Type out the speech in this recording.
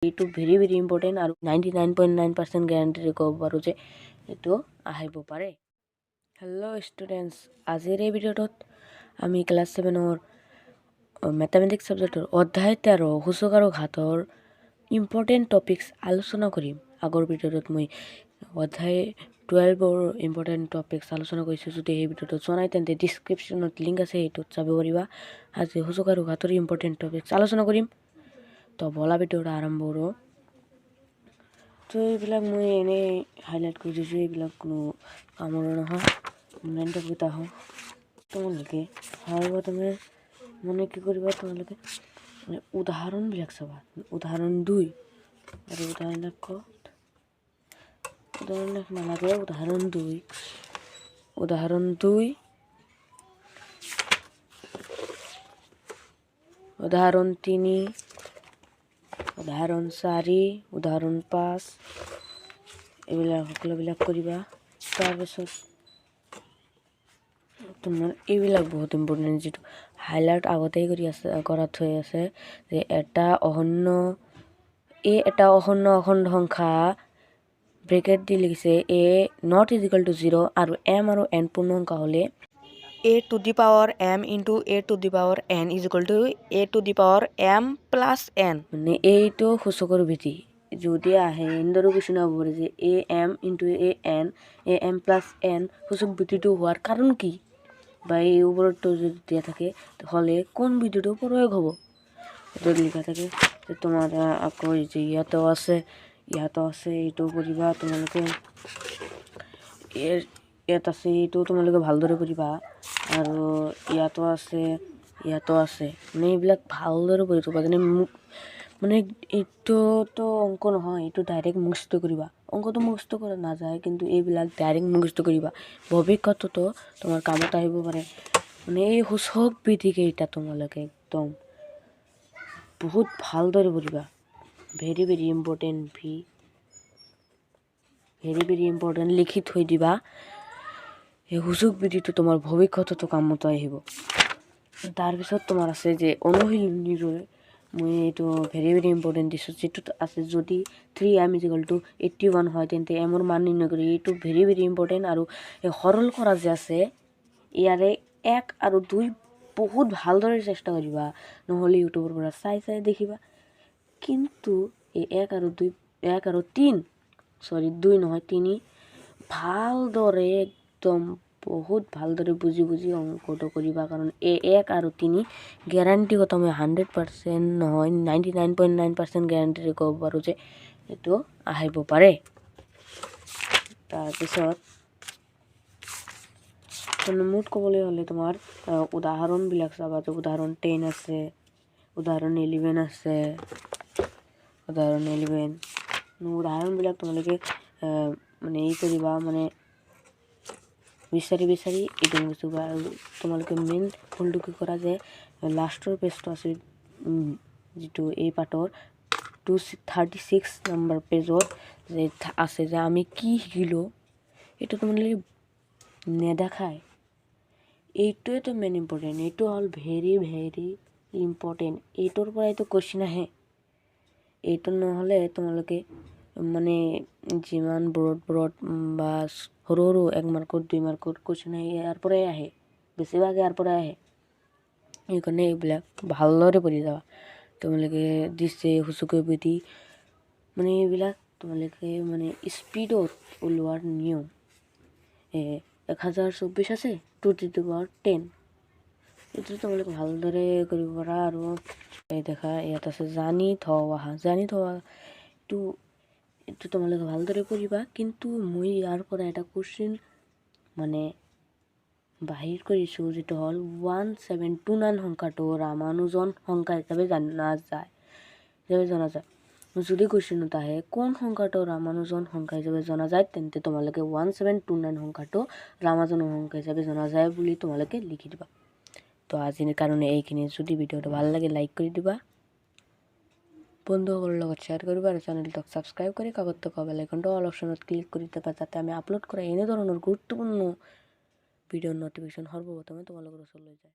এইটো very very important আৰু 99.9% গেৰাণ্টিৰে ক'ব পাৰোঁ যে এইটো আহিব পাৰে। হেল্ল' ষ্টুডেণ্টছ, আজিৰ এই ভিডিঅ'টোত আমি ক্লাছ ছেভেনৰ মেথামেটিক্স ছাবজেক্টৰ অধ্যায় 13 সূচক আৰু ঘাতৰ ইম্পৰ্টেণ্ট টপিকছ আলোচনা কৰিম। আগৰ ভিডিঅ'টোত মই অধ্যায় 12ৰ ইম্পৰ্টেণ্ট টপিকছ আলোচনা কৰিছোঁ। যদি এই ভিডিঅ'টো চোৱা নাই, তেন্তে ডিছক্ৰিপশ্যনত লিংক আছে, সেইটোত চাব পাৰিবা। আজি সূচক আৰু ঘাতৰ ইম্পৰ্টেণ্ট টপিকছ আলোচনা কৰিম। তো ব'লা, ভিডিঅ'টো আৰম্ভ কৰোঁ। তো এইবিলাক মই এনেই হাইলাইট কৰি দিছোঁ, এইবিলাক কোনো কামৰো নহয়। মেইন টপিকত আহোঁ। তোমালোকে সৰ্বপ্ৰথমে মানে কি কৰিবা? তোমালোকে উদাহৰণবিলাক চাবা। উদাহৰণ 2 আৰু উদাহৰণ 1। উদাহৰণ 1 নালাগে, উদাহৰণ 2, উদাহৰণ 2, উদাহৰণ 3, উদাহৰণ 4, উদাহৰণ 5, এইবিলাক সকলোবিলাক কৰিবা। তাৰপিছত তোমাৰ এইবিলাক বহুত ইম্পৰ্টেণ্ট, যিটো হাইলাইট আগতেই কৰি আছে, কৰা থৈ আছে যে এটা অশূন্য অখণ্ড সংখ্যা, ব্ৰেকেট দি লিখিছে a not is equal to zero আৰু এম আৰু এন পূৰ্ণ সংখ্যা হ'লে a to the power m into a to the power n is equal to a to the power m plus n। মানে এইটো সূচকৰ বিধি যদি আহে, এনেদৰে কুৱেশ্যন হ'ব পাৰে যে a m into a n, a m plus n সূচক বিধিটো হোৱাৰ কাৰণ কি, বা এই ওপৰতো যদি দিয়া থাকে হ'লে কোন বিধিটো প্ৰয়োগ হ'ব, এইটো লিখা থাকে। তোমাৰ আকৌ যে ইয়াতো আছে, ইয়াতো আছে, এইটো কৰিবা তোমালোকে। ইয়াত আছে, এইটো তোমালোকে ভালদৰে কৰিবা। আৰু ইয়াতো আছে, ইয়াতো আছে। মানে এইবিলাক ভালদৰে কৰি থ'বা। যেনে মোক মানে এইটোতো অংক নহয়, এইটো ডাইৰেক্ট মুখস্থ কৰিবা। অংকটো মুখস্থ কৰা নাযায়, কিন্তু এইবিলাক ডাইৰেক্ট মুখস্থ কৰিবা, ভৱিষ্যততো তোমাৰ কামত আহিব পাৰে। মানে এই সূচক বিধিকেইটা তোমালোকে একদম বহুত ভালদৰে পঢ়িবা। Very very important, very very important। লিখি থৈ দিবা। এই সূচক বিধিটো তোমাৰ ভৱিষ্যততো কামত আহিব। তাৰপিছত তোমাৰ আছে যে অনুশীলনীৰ, মই এইটো ভেৰি ভেৰি ইম্পৰ্টেণ্ট দিছোঁ, যিটোত আছে যদি three m is equal to 81 হয়, তেন্তে এমৰ মান নিৰ্ণয় কৰি। এইটো ভেৰি ভেৰি ইম্পৰ্টেণ্ট। আৰু এই সৰল কৰা যে আছে, ইয়াৰে 1 আৰু 2 বহুত ভালদৰে চেষ্টা কৰিবা, নহ'লে ইউটিউবৰ পৰা চাই চাই দেখিবা। কিন্তু এই 1 আৰু 2, 1 আৰু 3, চৰি, 2 নহয়, 3, ভালদৰে একদম বহুত ভালদৰে বুজি বুজি অংকটো কৰিবা। কাৰণ এই 1 আৰু 3 গেৰাণ্টি কথা মই 100% নহয়, 99.9% গেৰাণ্টিৰে ক'ব পাৰোঁ যে এইটো আহিব পাৰে। তাৰপিছত মুঠ ক'বলৈ হ'লে তোমাৰ উদাহৰণবিলাক চাবা যে উদাহৰণ 10 আছে, উদাহৰণ 11 আছে, উদাহৰণ 11। উদাহৰণবিলাক তোমালোকে মানে এই কৰিবা, মানে বিচাৰি বিচাৰি এইটো বস্তু। আৰু তোমালোকে মেইন ভুলটো কি কৰা যে লাষ্টৰ পেজটো আছে, যিটো এই পাঠৰ 236 নম্বৰ পেজত যে আছে যে আমি কি শিকিলোঁ, এইটো তোমালোকে নেদেখায়। এইটোৱেতো মেইন ইম্পৰ্টেণ্ট, এইটো হ'ল ভেৰি ভেৰি ইম্পৰ্টেণ্ট। এইটোৰ পৰাইতো কুৱেশ্যন আহে। এইটো নহ'লে তোমালোকে মানে যিমান ব্ৰড ব্ৰড বা সৰু সৰু 1 মাৰ্কৰ, 2 মাৰ্কৰ কুৱেশ্যন আহে, ইয়াৰ পৰাই আহে, বেছিভাগ ইয়াৰ পৰাই আহে। সেইকাৰণে এইবিলাক ভালদৰে পঢ়ি যাবা তোমালোকে। দিছে সূচকীয় বিধি, মানে এইবিলাক তোমালোকে মানে স্পীডত ওলোৱাৰ নিয়ম। 1024 আছে two to the power 10, এইটো তোমালোকে ভালদৰে কৰিব পাৰা। আৰু এই দেখা, ইয়াত আছে জানি থওঁ আহা। জানি থোৱা এইটো তোমালোকে ভালদৰে পঢ়িবা। কিন্তু মই ইয়াৰ পৰা এটা কুৱেশ্যন মানে বাহিৰ কৰিছোঁ, যিটো হ'ল 1729 সংখ্যাটো ৰামানুজন সংখ্যা হিচাপে জনা যায়। যদি কুৱেশ্যনত আহে কোন সংখ্যাটো ৰামানুজন সংখ্যা হিচাপে জনা যায়, তেন্তে তোমালোকে 1729 সংখ্যাটো ৰামানুজন সংখ্যা হিচাপে জনা যায় বুলি তোমালোকে লিখি দিবা। তো আজিৰ কাৰণে এইখিনি। যদি ভিডিঅ'টো ভাল লাগে, লাইক কৰি দিবা, বন্ধুসকলৰ লগত শ্বেয়াৰ কৰিবা আৰু চেনেলটোক ছাবস্ক্ৰাইব কৰি কাষত থকা বেল আইকনটো অল অপশ্যনত ক্লিক কৰি দিবা, যাতে আমি আপলোড কৰা এনেধৰণৰ গুৰুত্বপূৰ্ণ ভিডিঅ'ৰ ন'টিফিকেশ্যন সৰ্বপ্ৰথমে তোমালোকৰ ওচৰলৈ যায়।